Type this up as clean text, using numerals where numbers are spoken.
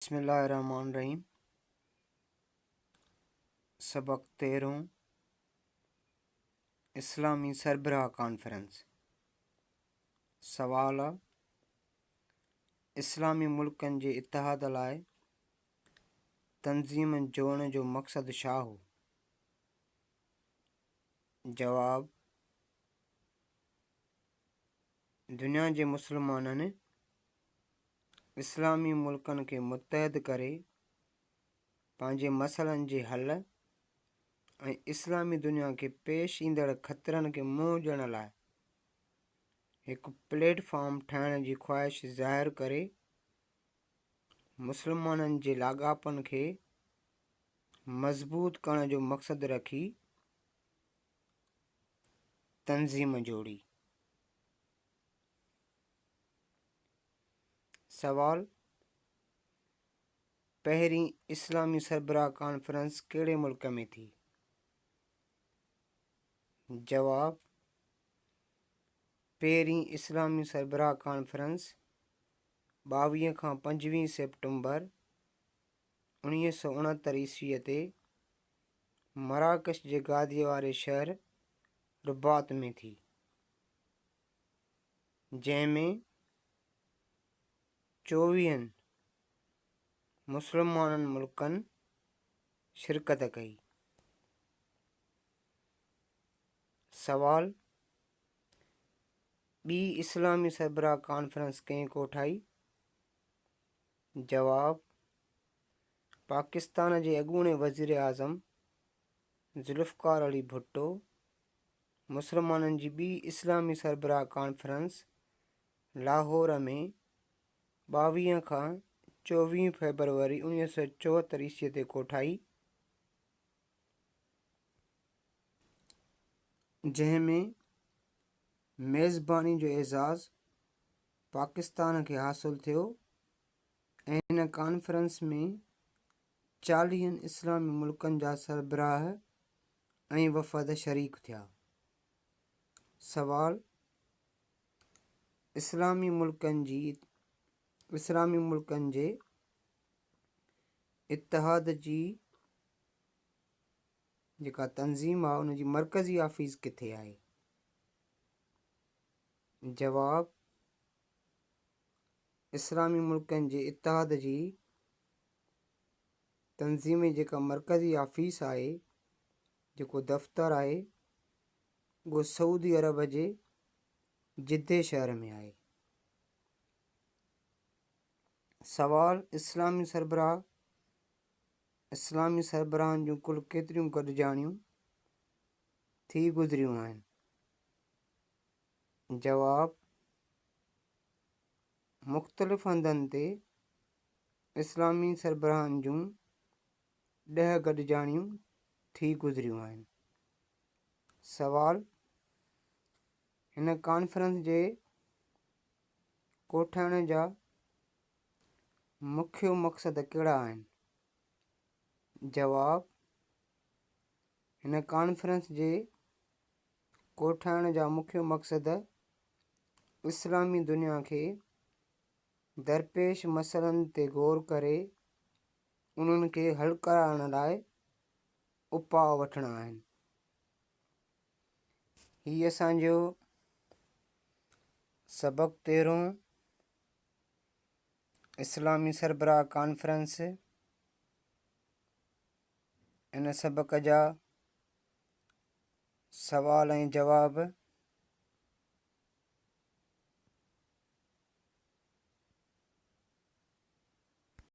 بسم الله الرحمٰن الرحيم سبق تيرهون اسلامي سربراهه ڪانفرنس سوال اسلامي ملڪن جي اتحاد لاء تنظيم جوڙڻ جو مقصد ڇا هو؟ جواب دنيا جي مسلمانن اسلامي ملڪن کي متحد ڪري پنهنجي مسئلن جي حل ۽ اسلامي دنيا کي پيش ايندڙ خطرن کي منهن ڏيڻ لاء هڪ پليٽ فارم ٺاهڻ جي خواهش ظاهر ڪري مسلمانن جي لاڳاپن کي مضبوط ڪرڻ جو مقصد رکي تنظيم جوڙي. سوال، پهرين اسلامي سربراهه ڪانفرنس ڪهڙي ملڪ ۾ ٿي؟ جواب، پهرين اسلامي سربراهه ڪانفرنس 22 کان 25 سيپٽمبر 1969 عيسويء تي مراڪش جي گاديء واري شهر رباط ۾ ٿي. جنهن ۾ چوويهن مسلمانن ملڪن شرڪت ڪئي. سوال، ٻي اسلامي سربراهه ڪانفرنس ڪنهن ڪوٺائي؟ جواب، پاڪستان جي اڳوڻي وزيراعظم ذوالفقار علي ڀٽو مسلمانن جي ٻي اسلامي سربراهه ڪانفرنس لاهور ۾ 22 کان 24 فيبروري 1974 عيسوي تي ڪوٺائي، جنهن ۾ ميزباني جو اعزاز پاڪستان کي حاصل ٿيو ۽ هن ڪانفرنس ۾ چاليهن اسلامي ملڪن جا سربراهه ۽ وفد شريڪ ٿيا. سوال، اسلامي ملڪن جي اسلامي ملڪن جي اتحاد جي جيڪا تنظيم آهي ان جي مرڪزي آفيس ڪٿي آهي؟ جواب، اسلامي ملڪن جي اتحاد جي تنظيم جي جيڪا مرڪزي آفيس آهي، جيڪو دفتر آهي، اهو سعودي عرب جي جدي شهر ۾ آهي. سوال، اسلامي سربراهه اسلامي سربراهن جون ڪل ڪيتريون گڏجاڻيون ٿي گذريون آهن؟ جواب، مختلف هنڌن تي اسلامي سربراهن جون ڏهه گڏجاڻيون ٿي گذريون آهن. سوال، هن ڪانفرنس جي ڪوٺائڻ جا مکيه مقصد ڪهڙا آهن؟ جواب، هن ڪانفرنس جي ڪوٺائڻ جا مکيه مقصد اسلامي دنيا کي درپيش مسئلن تي غور ڪري انهن کي حل ڪرائڻ لاء اپاء وٺڻا آهن. هي اسان جو سبق تيرهون اسلامي سربراهه ڪانفرنس ان سبق جا سوال ۽ جواب.